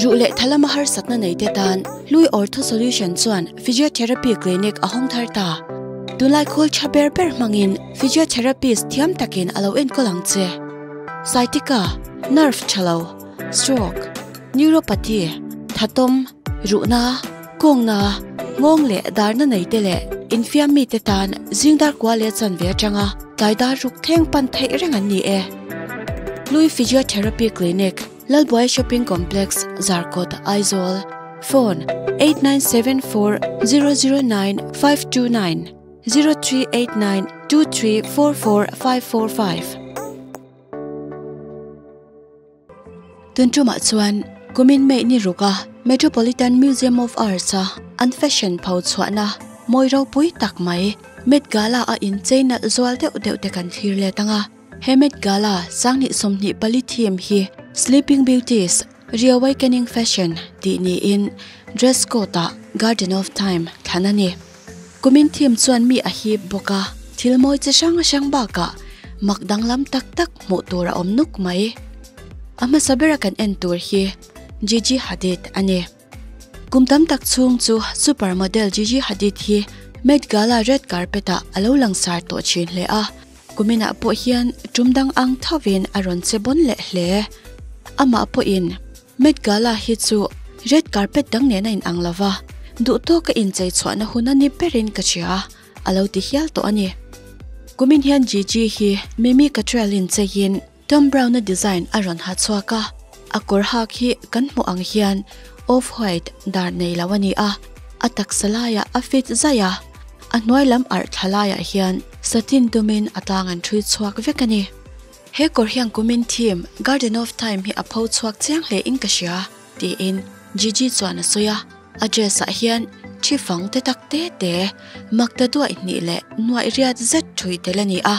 Ruh leh thalama harsatna nei te tan Hlui Ortho Solution chuan Physiotherapy Clinic a hawng thar ta. Tunlai khawl tha ber ber hmangin Physiotherapist thiam takin a lo enkawl ang che. Sciatica, Nerve tha lo, Stroke, Neuropathy, Thatawm, Ruhna, Kawngna, Nghawng leh darna nei te leh infiam mite tan zingdar kua leh chanve atanga tlai dar ruk thleng pan theih reng an ni e. Hlui Physiotherapy Clinic, Lalbuai Shopping Complex, Zarkawt, Aizawl, Phone, 8974 009 529 0389 2344 545. Tun tumah chuan kumin May ni ruka Metropolitan Museum of Arts-a an fashion pho chhuahna mawi ropui tak mai Met Gala a inchei nalh zual deuh deuh te kan thlir let ang a. He Met Gala 2024 theme hi Sleeping Beauties, Reawakening Fashion tih niin dress code-ah Garden of Time thlan a ni. Kumin theme chuan mi a hip bawk a, thil mawi chi hrang hrang bakah mak danglam tak tak hmuh tur a awm nuk mai. A hmasa bera kan en tur hi Gigi Hadid a ni. Kum tam tak chhung chu super model Gigi Hadid hi Met Gala red carpet-ah a lo langsar tawh thin hle a, kuminah pawh hian tum dang ang thovin a rawn che bawn leh hle. Amah pawhin Met Gala hi chu red carpet dang nen a inang lo va, duh tawka inchei chhuahna hun a ni berin ka hria, a lo ti hial tawh a ni. Kumin hian Gigi hi Mimi Cuttrell incheiin Tom Brown-a design a rawn ha chhuak a, a kawr hak hi kan hmuh ang hian off white dar nei lo a ni a, a taksa laiah a fit zaih a, a hnuai lam arh thla laiah hian satin dumin a tlang an ṭhui chhuak vek a ni. He kawr hian kumin theme Garden of Time hi a pho chhuak chiang hle in ka hria, tiin Gigi chuan a sawi a, a dress ah hian thi fang te tak te te, makta duaih hnih leh nuaih riat zet ṭhui tel a ni a.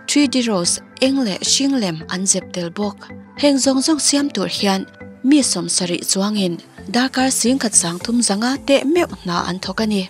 3D rose eng leh hring lem an zep tel bawk. Heng zawng zawng siam tur hian mi sawmsarih chuangin darkar singkhat sangthum zanga teh meuh hna an thawk a ni.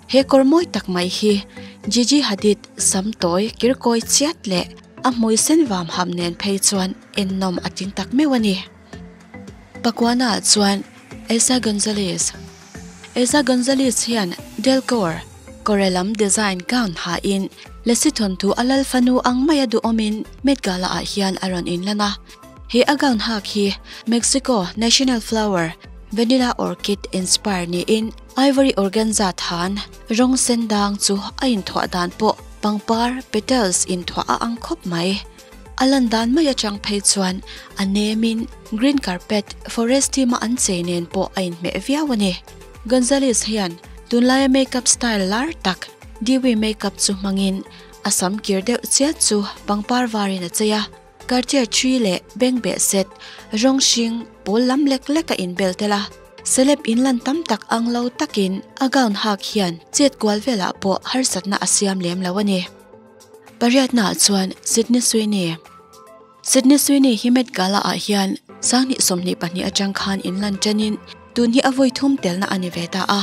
He kawr mawi tak mai hi Gigi Hadid sam tawi kirkawi chiat leh a hmui sen vam ham nen phei chuan ennawm a ting tak meuh a ni. Pakuana ah chuan Eiza Gonzalez Eiza Gonzalez hian Delcor kawre lam design gown hain Lasi thawnthu a lal fanu ang maia duhawmin Met Gala ah hian a rawn inlan a. He a gown hak hi Mexico national flower Vanilla Orchid inspire niin ivory organza than rawng sen dang chu a inthuah dan pawh pangpar petals inthuah a ang khawp mai. A lan dan mai atang phei chuan a nemin green carpet forest theme a an chei nen pawh a inhmeh viau a ni. Gonzalez hian tunlaia makeup style lar tak dewy makeup chu hmangin a sam kir deuh chiat chu pangpar varin a chei a, Cartier tree leh bengbeh set rawng hring pawl lam lek lek a inbel tel a, celeb inlan tam tak ang lo takin a gown hak hian chet kual velah pawh harsatna a siam lem lo a ni. Pariatnaah chuan Sydney Sweeney. Sydney Sweeney hi Met Gala ah hian 2022 atang khan inlan tanin tun hi a vawi thum telna a ni ve ta a.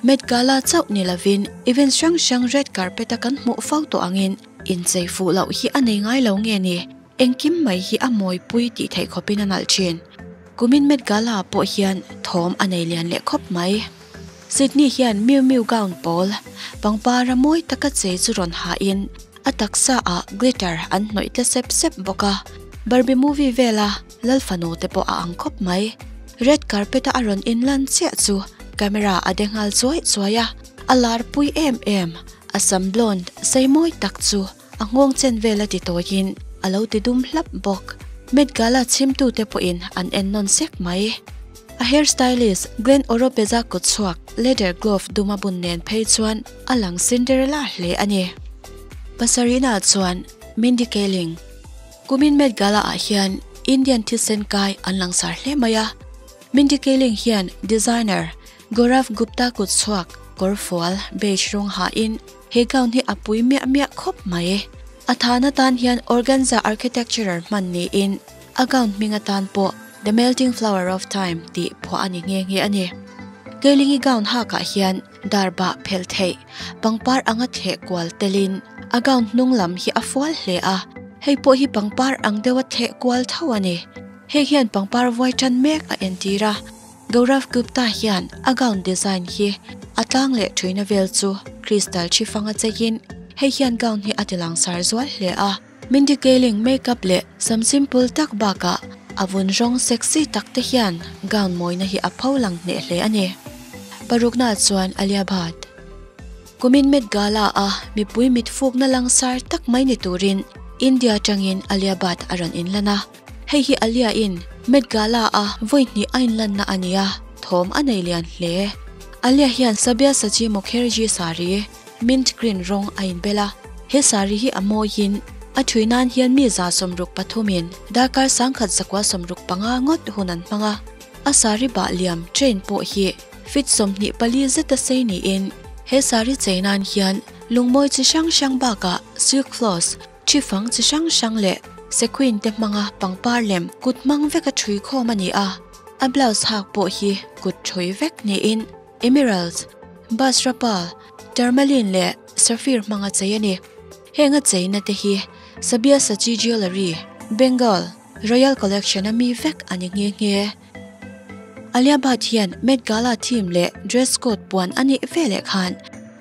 Met Gala chauh ni lovin event hrang hrang red carpet a kan hmuh fo tawh angin inchei fuh loh hi a nei ngai lo nge ni, engkim mai hi a mawipui tih theih khawpin a nalh thin. Kumin Met Gala ah pawh hian thawm a nei lian leh khawp mai. Sydney hian Miu Miu gown pawl, pangpara mawi taka chei chu rawn hain a taksa ah glitter an hnawih tle sep sep bawk a. Barbie movie vela Lal fanu te pawh a ang khawp mai. Red carpet a a rawn inlan chiah chu camera a de nghal chuai chuai a, a lar pui em em. A sam blonde sei mawi tak chu a nghawng chen vel a ti tawiin a lo ti dum hlap bawk. Met Gala chhimtute pawhin an en nawn sek mai. A hair stylist Glenn Oropeza kutchhuak leather glove duma bun nen phei chuan a lang Cinderella hle a ni. Pasarina chuan Mindy Kaling, Kumin Met Gala ah hian Indian thisen kai an langsar hle mai a. Mindy Kaling hian designer Gaurav Gupta kutchhuak kawrfual beige rawng hain He gown hi a pui miah miah khawp mai. A than atan hian organza architecturer hman niin a gown hming atan pawh The Melting Flower of Time tih phuah a ni nghe nghe a ni. Keilingi gown hakah hian dar bah phelh theih pangpar anga thleh kual telin a gown hnung lam hi a fual hle a, hei pawh hi pangpar ang deuha thleh kual tho a ni. Hei hian pangpar vuai tan mek a entir a. Gaurav Gupta hian a gown design hi a tlang leh thuina vel chu crystal thi fanga cheiin hei hian gown hi a ti langsar zual hle a. Mindy Kaling makeup leh sam simple tak bakah a vun rawng sexy tak te hian gown mawina hi a pho lang hneh hle a ni. Parukna chuan Alia Bhatt. Kumin Met Gala a mipui mit fukna langsar tak mai ni turin India atangin Alia Bhatt a rawn inlan a. Hei hi Alia in Met Gala a vawi hnih a inlanna a ni a, thawm a nei lian hle. Alia hian Sabyasachi Mukherjee saree mint green rawng a inbel a, he saree hi a mawiin a thui nan hian mi 163 in darkar 1195 ngawt hun an hmang a. A saree bah liam train pawh hi feet 24 zeta sei niin he saree chei nan hian lungmawi chi hrang hrang bakah silk floss, thi fang chi hrang hrang leh sequin te hmanga pangpar lem kut hmang veka thui khawm a ni a. A blouse hak pawh hi kut thui vek niin emeralds, basra pearl, tourmaline leh sapphire hmanga chei a ni. Heng a cheina te hi Sabyasachi Jewellery, Bengal, Royal Collection a mi vek a ni nghe nghe. Alia Bhatt hian Met Gala theme leh dress code puan a nih veleh khan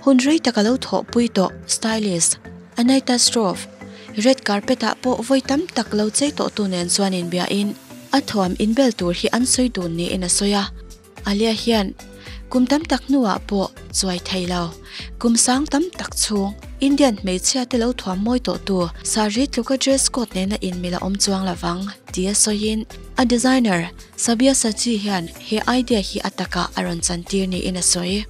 hun rei tak a lo thawhpui tawh stylist Anaita Shroff, red carpet ah pawh vawi tam tak lo chei tawh tu nen chuan inbiahin a thuam inbel tur hi an sawi dun niin a sawi a. Alia hian kum tam tak hnuah pawh chuai thei lo. Kum sang tam tak chhung Indian hmeichhia te lo thuam mawi tawh tu saree tluka dress code nena inmil a awm chuang lovang tia sawiin a designer Sabyasachi hian he idea hi a takah a rawn chantir niin a sawi.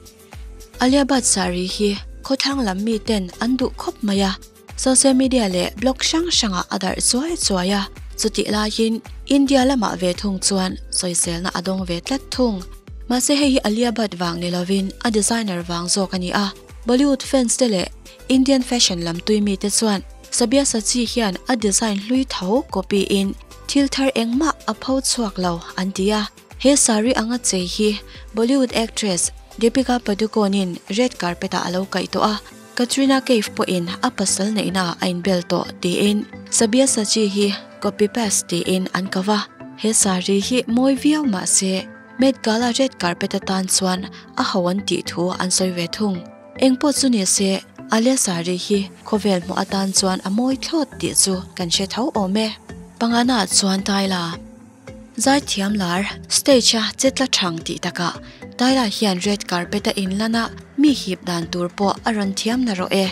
Alia Bhatt saree hi khawthlang lam miten an duh khawp mai a. Social media leh blog hrang hrangah a darh chuai chuai a, chutih laiin India lamah ve thung chuan sawiselna a dawng ve tlat thung. Mahse hei hi Alia Bhatt vang ni lovin a designer vang zawk a ni a, Bollywood fans te leh Indian fashion lam tui mite chuan Sabyasachi hian a design hlui tho copy in thil thar engmah a pho chhuak lo an ti a. He saree anga chei hi Bollywood actress Deepika Padukone in red carpet ah a lo kaih tawh a, Katrina Kaif pawhin a pasal neihna a inbel tawh tiin Sabyasachi hi copy paste tiin an ko va. He saree hi mawi viau mah se Met Gala red carpet atan chuan a ho an tih thu an sawi ve thung. Eng pawh chu ni se Alia saree hi khawvel hmuh atan chuan a mawi thlawt tih chu kan hre tho awm e. Pangana chuan Tyla. Zaithiam lar, stage a che tla thang tih takah Tyla hian red carpet a inlan a, mi hip dan tur pawh a rawn thiam na rawh e.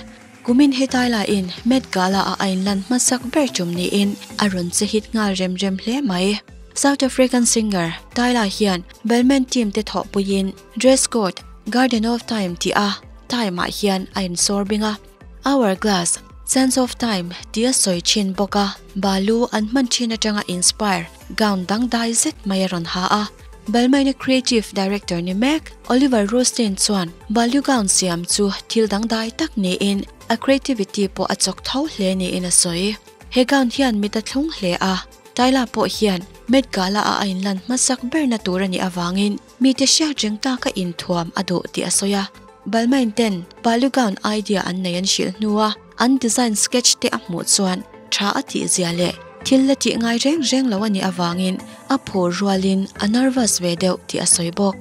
Kumin he Tyla in Met Gala a a inlan hmasak ber tum niin a rawn che hit nghal rem rem hle mai. South African singer Tyla hian Balmain team te thawhpuiin dress code Garden of Time tih a time ah hian a insawr bing a. Hourglass, Sands of Time tia sawi thin bawk a, balu an hman thin atanga inspire gown dangdai zet mai a rawn ha a. Balmain-a creative director ni mek Oliver Rostein chuan balu gown siam chu thil dangdai tak niin a creativity pawh a chawk tho hle niin a sawi. He gown hian mit a thlung hle a, Tyla pawh hian Met Gala a a inlan hmasak berna tur a nih avangin mite hriat reng tlaka inthuam a duh tih a sawi a. Balmain ten balu gown idea an nei an hrilh hnua an design sketch te a hmuh chuan tha a tih zia leh thil la tih ngai reng reng lo a nih avangin a phur rualin a nervous ve deuh tih a sawi bawk.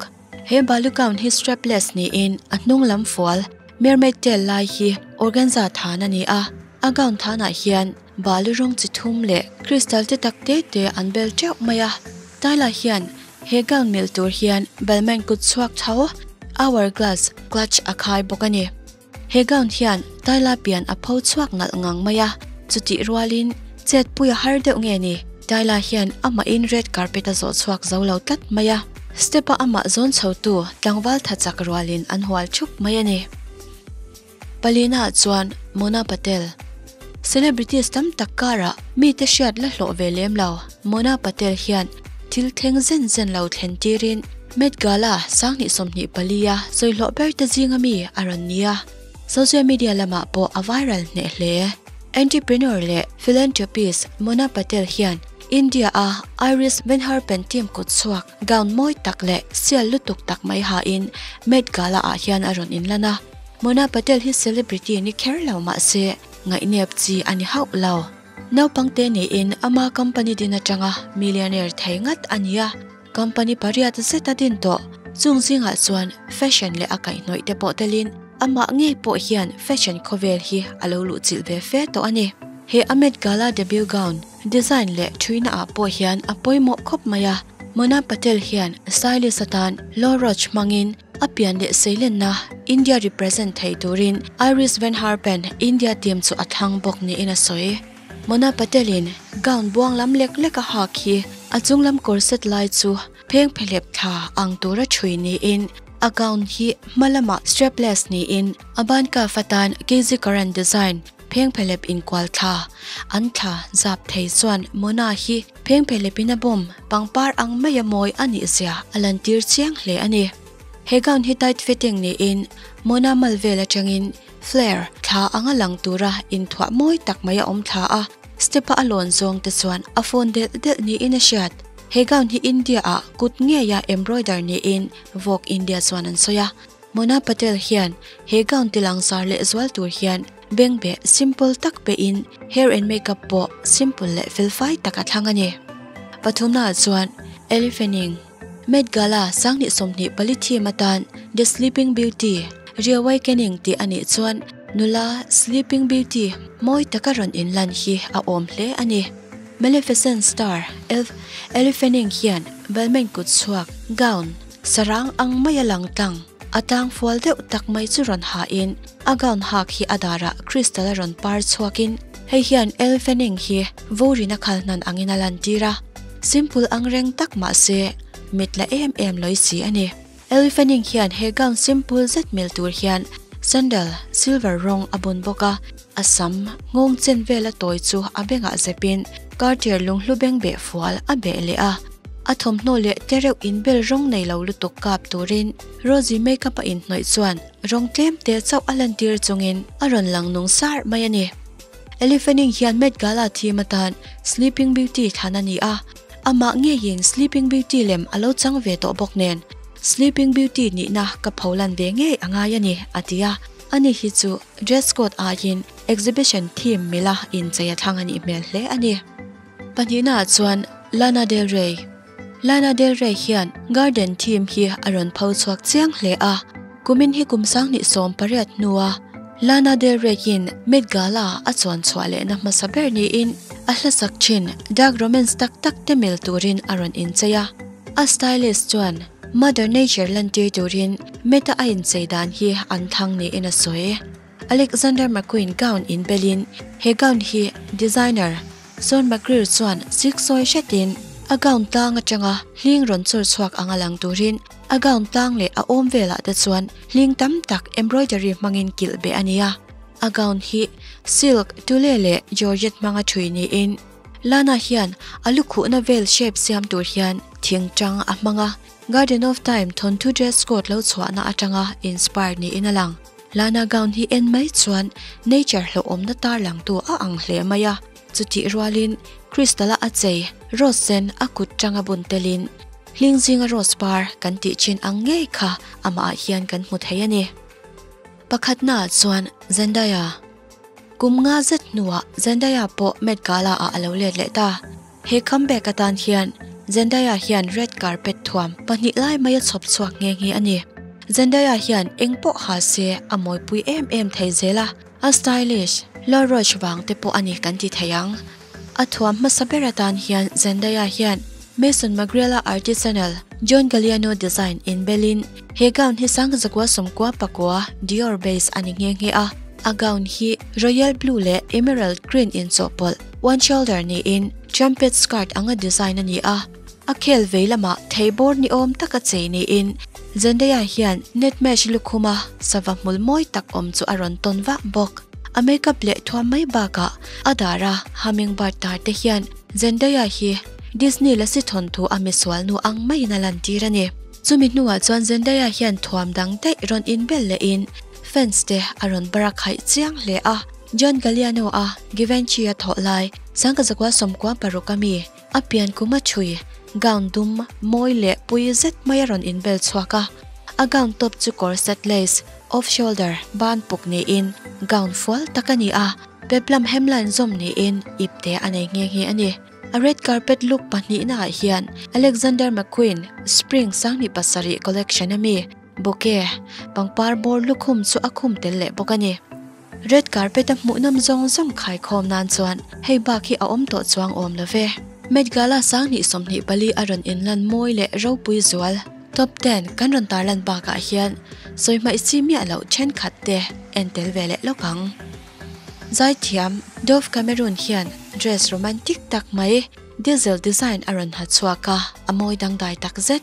He balu gown hi strapless niin a hnung lam fual mermaid tail lai hi organza than a ni a, a gown thanah hian balu rawng chi thum leh crystal te tak te te an bel teuh mai a. Tyla hian he gown mil tur hian Balmain kut chhuak tho hourglass clutch a khai bawk a ni. He gown hian Tyla pian a pho chhuak ngalh ngang mai a, chutih rualin chet pui a har deuh nge ni? Tyla hian amahin red carpet a zawh chhuak zo lo tlat mai a, step a amah zawn chhotu tlangval tha chak rualin an hual thup mai a ni. Palina chuan Mona Patel. Celebrities tam tak karah mite hriat la hlawh ve lem lo. Mona Patel hian thil thleng zen zen lo thlen tirin Met Gala 2024 a sawihlawh ber te zinga mi a rawn ni a, social media lamah pawh a viral hneh hle. Entrepreneur leh philanthropist Mona Patel hian India a Iris Van Herpen team kut chhuak gown mawi tak leh sial lutuk tak mai hain Met Gala ah hian a rawn inlan a. Mona Patel hi celebrity ni kher lo mah se ngaihnep chi a ni hauh lo. Naupangte niin ama company din atanga millionaire thei ngat a ni a. Company pariat zet a din tawh. Chung zingah chuan fashion leh a kaihhnawih te pawh telin amah ngei pawh hian fashion khawvel hi a lo luhchilh ve fe tawh a ni. He a Met Gala debut gown design leh thuina ah pawh hian a pawimawh khawp mai a. Mona Patel hian stylist atan Law Roach hmangin a pian leh seilenna India represent thei turin Iris Van Herpen India team chu a thlang bawk niin a sawi. Mona Patel-in gown buang lam lek lek a hak hi a chung lam corset lai chu pheng phehlep thla ang tura thui niin a gown hi hma lamah strapless niin a ban kaf atan Casey Curran design pheng phehlep inkual thla an thla zap thei chuan Mona hi pheng phehlep in a bawm pangpar ang maia mawi a nih zia a lantir chiang hle a ni. He gown hi tight fitting niin Mona mal vel atangin Flare, thla anga lang tura inthuah mawi tak mai a awm thla a, step-a a lawn zawng te chuan a phone delh delh niin a hriat. He gown hi India-ah kut ngeia embroider niin Vogue India chuan an sawi a. Mona Patel hian he gown ti langsar leh zual tur hian bengbeh simple tak pehin hair and makeup pawh simple leh felfai tak a thlang a ni. Pathumnaah chuan Elle Fanning. Met Gala 2024 theme atan The Sleeping Beauty, Reawakening tih a nih chuan nula Sleeping Beauty mawi taka rawn inlan hi a awm hle a ni. Maleficent star Elf Elle Fanning hian Balmain kut chhuak gown sarang ang maia lang tlang a tang fual deuh tak mai chu rawn hain a gown hak hi a darah crystal a rawn par chhuakin hei hian Elle Fanning hi vawrin a khal hnan angin a lantir a. Simple ang reng tak mahse mit la em em lawi si a ni. Elle Fanning hian he gown simple zet mil tur hian sandal silver rawng a bun bawk a, a sam nghawng chen vela tawi chu a bengah zepin Cartier lunghlu beng beh fual a beh leh a. A thawmhnaw leh te reuh inbel rawng nei lo lutuk kap turin Rosie makeup a inhnawih chuan rawng tlem te chauh a lantir chungin a rawn lang nung sar mai a ni. Elle Fanning hian Met Gala theme atan Sleeping Beauty thlan a ni a, amah ngeiin Sleeping Beauty lem a lo chang ve tawh bawk nen, Sleeping Beauty nihna ka pholan ve ngei a ngai a ni, a ti a. Ani hi chu dress code aiin exhibition theme mila inchei a thlang a nih hmel hle a ni. Pahnihnaah chuan Lana Del Rey. Lana Del Rey hian garden theme hi a rawn pho chhuak chiang hle a, kumin hi kum 2018 hnua Lana Del Rey-in Met Gala a chuan chhuah lehna hmasa ber niin a hlasak thin dark romance tak tak te mil turin a rawn inchei a. A stylist chuan Mother Nature lantir turin Met-a a inchei dan hi an thlang niin a sawi. Alexander McQueen gown inbelin he gown hi designer Sean McGreer chuan siksawi hretin a gown tlang atanga hling rawn chawr chhuak anga lang turin a gown tlang leh a awm velah te chuan hling tam tak embroidery hmangin kilh beh a ni a. A gown hi silk, tule leh georgette hmanga thui niin Lana hian a lukhuhna vel shape siam tur hian thing tang a hmang a, Garden of Time thawnthu dress code lo chhuahna atanga inspired niin a lang. Lana gown hi en mai chuan nature hlauhawmna tarlangtu a ang hle mai a, chutih rualin crystal-a a chei rose sen a kut tanga bun telin hling zinga rose par kan tih thin ang ngei kha amahah hian kan hmu thei a ni. Pakhatnaah chuan Zendaya. Kum nga zet hnuah Zendaya pawh Met Gala-ah a lo let leh ta. He comeback atan hian Zendaya hian red carpet thuam pahnih lai mai a chhawp chhuak nghe nghe a ni. Zendaya hian eng pawh ha se a mawipui em em thei zel a, a stylish, la rush vang te pawh a ni kan ti thei ang. A thuam hmasa ber atan hian Zendaya hian Maison Margiela artisanal John Galliano design inbelin he gown hi sangzakua sawmkua pakua Dior base a ni nghe nghe a. A gown hi royal blue leh emerald green inchawhpawlh one shoulder niin trumpet skirt anga design a ni a. A khel vei lamah thei bawr ni awm taka chei niin Zendaya hian net mesh lukhuma sava hmul mawi tak awm chu a rawn tawn vah bawk. A makeup leh thuam mai bakah a dara hummingbird tar te hian Zendaya hi Disney lasi thawnthu a misual nu ang maiin a lantir a ni. Chumi hnuah chuan Zendaya hian thuam dang daih rawn inbel lehin fans te a rawn barak haih chiang hle a. John Galliano a Givenchy a thawh lai sangkazakua 96 a mi a pian kum a thui gown dum mawi leh pui zet mai a rawn inbel chhuak a. A gown top chu corset lace off shoulder ban puk niin gown fual tak a ni a, peplum hemline zawm niin ipte a nei nghe nghe a ni. A red carpet look pahnihna ah hian Alexander McQueen spring 2007 collection ami bouquet pangpar bawr lukhum chu a khum tel leh bawk a ni. Red carpet a hmuhnawm zawng zawng khaikhawm nan chuan hei bak hi a awm tawh chuang awm lo ve. Met Gala 2024 a rawn inlan mawi leh ropui zual. Top ten kan rawn tarlan bakah hian sawi hmaih chi miah loh thenkhat te en tel ve leh lawk ang. Zaithiam Dove Cameron hian dress romantic tak mai Diesel design a rawn ha chhuak a, a mawi dangdai tak zet.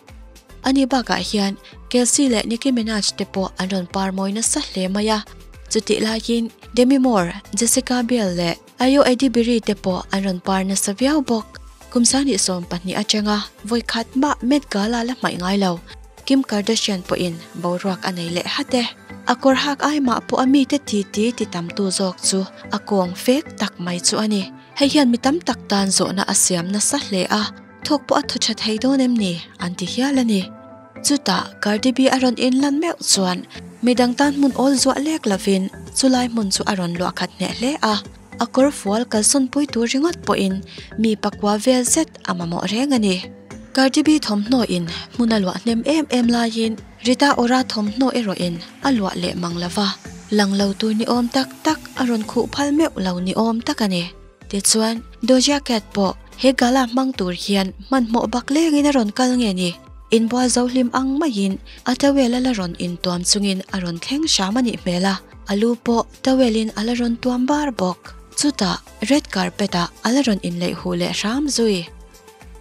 Ani bakah hian Kelsey leh Nicki Minaj te pawh an rawn par mawi nasa hle mai a, chutih laiin Demi Moore, Jessica Biel leh Ayo Edibiri te pawh an rawn par nasa viau bawk. Kum 2012 atanga vawi khat mah Met Gala la hmaih ngai lo, Kim Kardashian pawhin boruak a nei leh hat e. A kawr hak ai mah pawh a mite ti ti ti tamtu zawk chu a kawng fek tak mai chu a ni. Hei hian mi tam tak tan zawhna a siam nasa hle a. Thawk pawh a thaw tha thei dawn em ni? an ti hial a ni. Chutah Cardi B a rawn inlan meuh chuan midang tan hmun awl zuah lek lovin chulai hmun chu a rawn luah khat hneh hle a. A kawr fual kalsawnpui tur ringawt pawhin mi pakua vel zet a mamawh reng a ni. Cardi B thawmhnaw-in hmun a luah hnem em em laiin Rita Ora thawmhnaw erawhin a luah leh mang lova, lang lo tur ni awm tak tak a rawn khuh phal meuh lo ni awm tak a ni. Tichuan, Doja Cat pawh he gala hmang tur hian hmanhmawh bak lengin a rawn kal nge ni? Inbual zo hlim ang maiin a towel a la rawn intuam chungin a rawn thleng hram a nih hmel a, a lu pawh towel in a la rawn tuam bar bawk. Chutah, red carpet ah a la rawn inleih huh leh hram zui.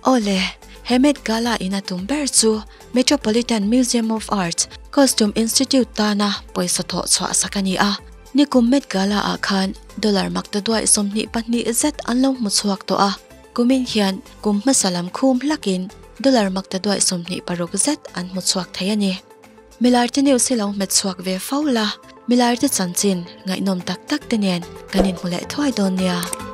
Awle, he Met Gala in a tum ber chu Metropolitan Museum of Art Costume Institute tana pawisa thawh chhuah sak a ni a. Nikum Met Gala ah khan dollar makta duaih 22 zet an lo hmu chhuak tawh a, kumin hian kum hmasa lam khum hlakin dollar makta duaih 26 zet an hmu chhuak thei a ni. Milar te news hi lo hmet chhuak ve fo la, milar te chanchin ngaihnawm tak tak te nen kan inhmu leh thuai dawn nia.